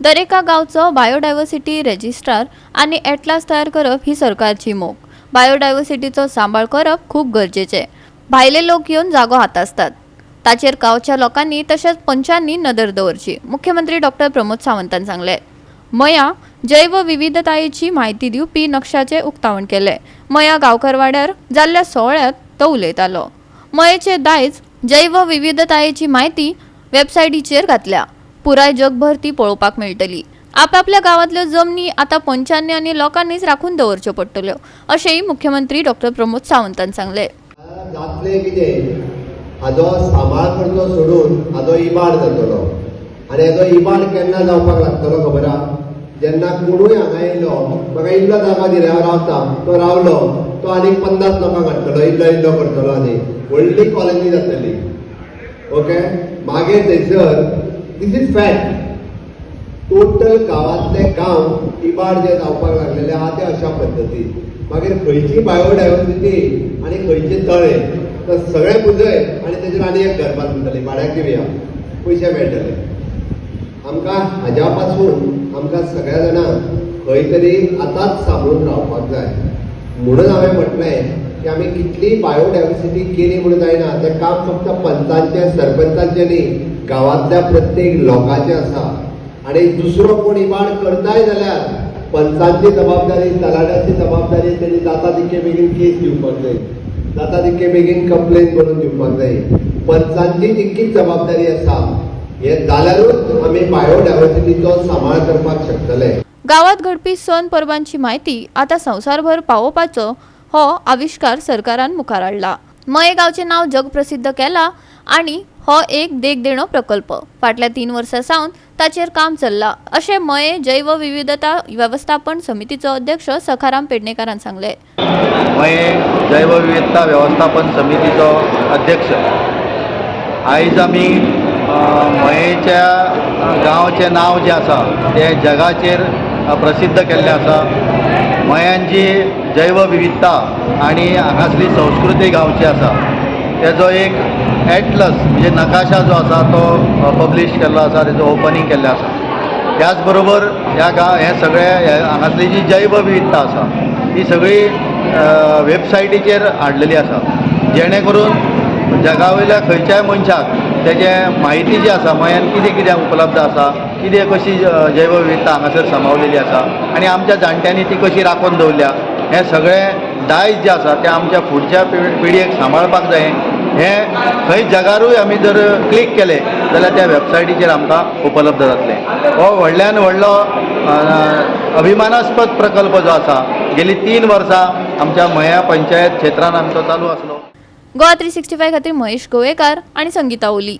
दरेका गांवचो biodiversity registrar आनी एटलास तयार करप ही सरकारची मोख. बायोडायवर्सिटीचो सांबाळ करप खूब गरजेचें. भायले लोक येवन जागो हातासतात, ताचेर गांवच्या लोकांनी तशेंच पंचांनी नदर दवरची, मुख्यमंत्री डॉक्टर प्रमोद सावंतान सांगलें. मया जैवविविधतायेची म्हायती दिवपी नक्षाचें उक्तावण केलें. मया गांवकारवाड्यार जाल्ल्या सुवाळ्यांत तो उलयतालो. मयेचे दायज जैवविविधतायेची म्हायती वेबसायटीचेर घातल्या. पुराय जगभर ती पळोवपाक मेळटली. आपापल्या गांवांतल्यो जमनी आतां पंचांनी आनी लोकांनीच राखून दवरच्यो पडटल्यो, अशेंय मुख्यमंत्री डॉक्टर प्रमोद सावंतान सांगलें. जातलें कितें, हाजो सांबाळ करचो सोडून हाजो इबाड जातलो आनी हाजो इबाड केन्ना जावपाक लागतलो खबर आहा? जेन्ना कोणूय हांगा येयलो, म्हाका इल्लो जागो दिल्यार हांव रावता, तो रावलो, तो आनीक 50 लोकांक हाडटलो, इल्लो इल्लो करतलो आनी व्हडली कॉलनी जातली. ओके, मागीर थंयसर, this is fact, total गांवांतले गांव इबाड जे जावपाक लागलेले आहा ते अशा पद्दतीन. मागीर खंयची बायोडायवर्सिटी आनी खंयचे तळे? तर सगळें पुजय आनी तेजेर आनी एक घर बांदतली, भाड्याक दिवया, पयशे मेळटले आमकां. हाज्या पासून आमकां सगळ्या जाणांक खंय तरी आतांच सांबाळून रावपाक जाय. म्हणून हांवें म्हटलें की आमी कितली बायोडायवर्सिटी केली म्हणून जायना. तें काम फक्त पंचांचें, सरपंचांचें न्ही, गांवांतल्या प्रत्येक लोकांचें आसा. आणि दुसरो कोण इबाड करताय जाल्यार पंचांची जबाबदारी, तलाट्याची जबाबदारी, तेणी जाता तितके बेगीन केस दिवपाक जाय, जाता तितके बेगीन कंप्लेन करून दिवपाक जाय. पंचांची तितकीच जबाबदारी आसा. हे जाल्यारूच आमी बायोडायवर्सिटीचो सांबाळ करपाक शकतले. गावात घडपी सण परबांची म्हायती आतां संवसारभर पावोवपाचो हो आविश्कार सरकारान मुखार हाडला. मये गांवचें नांव जगप्रसिद्ध केलां आनी हो एक देखदेणो प्रकल्प. फाटल्या 3 वर्सां सावन ताचेर काम चल्लां, अशें मये जैवविविधता वेवस्थापन समितीचो अध्यक्ष सखाराम पेडणेकारान सांगलें. मये जैवविविधता व्यवस्थापन समितीचो अध्यक्ष. आयज आमी मयेच्या गांवचें नांव जें आसा तें जगाचेर प्रसिद्ध केल्लें आसा. मयांची जैवविविधता आनी हांगासली संस्कृती गांवची आसा, तेजो एक एटलस म्हणजे नकाशा जो आसा तो पब्लीश केल्लो आसा, तेजो ओपनींग केल्लें आसा. त्याच बरोबर ह्या गांव हे सगळे हे हांगासली जी जैवविविधता आसा ती सगळी वेबसायटीचेर हाडलेली आसा, जेणे करून जगा वयल्या खंयच्याय मनशाक तेजे म्हायती जी आसा, मयान कितें कितें उपलब्ध आसा, कितें कशी जैवविविधता हांगासर सामावलेली आसा आनी आमच्या जाणट्यांनी ती कशी राखून दवरल्या, हें सगळें दायज जें आसा तें आमच्या फुडच्या पिळगेक सांबाळपाक जाय. हें खंय जगारूय आमी जर क्लीक केलें जाल्यार त्या वेबसायटीचेर आमकां उपलब्ध जातलें. हो व्हडल्यान व्हडलो अभिमानास्पद प्रकल्प जो आसा, गेली 3 वर्सां आमच्या मया पंचायत क्षेत्रान आमचो चालू आसलो. गोवा 365 खातीर महेश गोवेकार आणि संगीता ओली.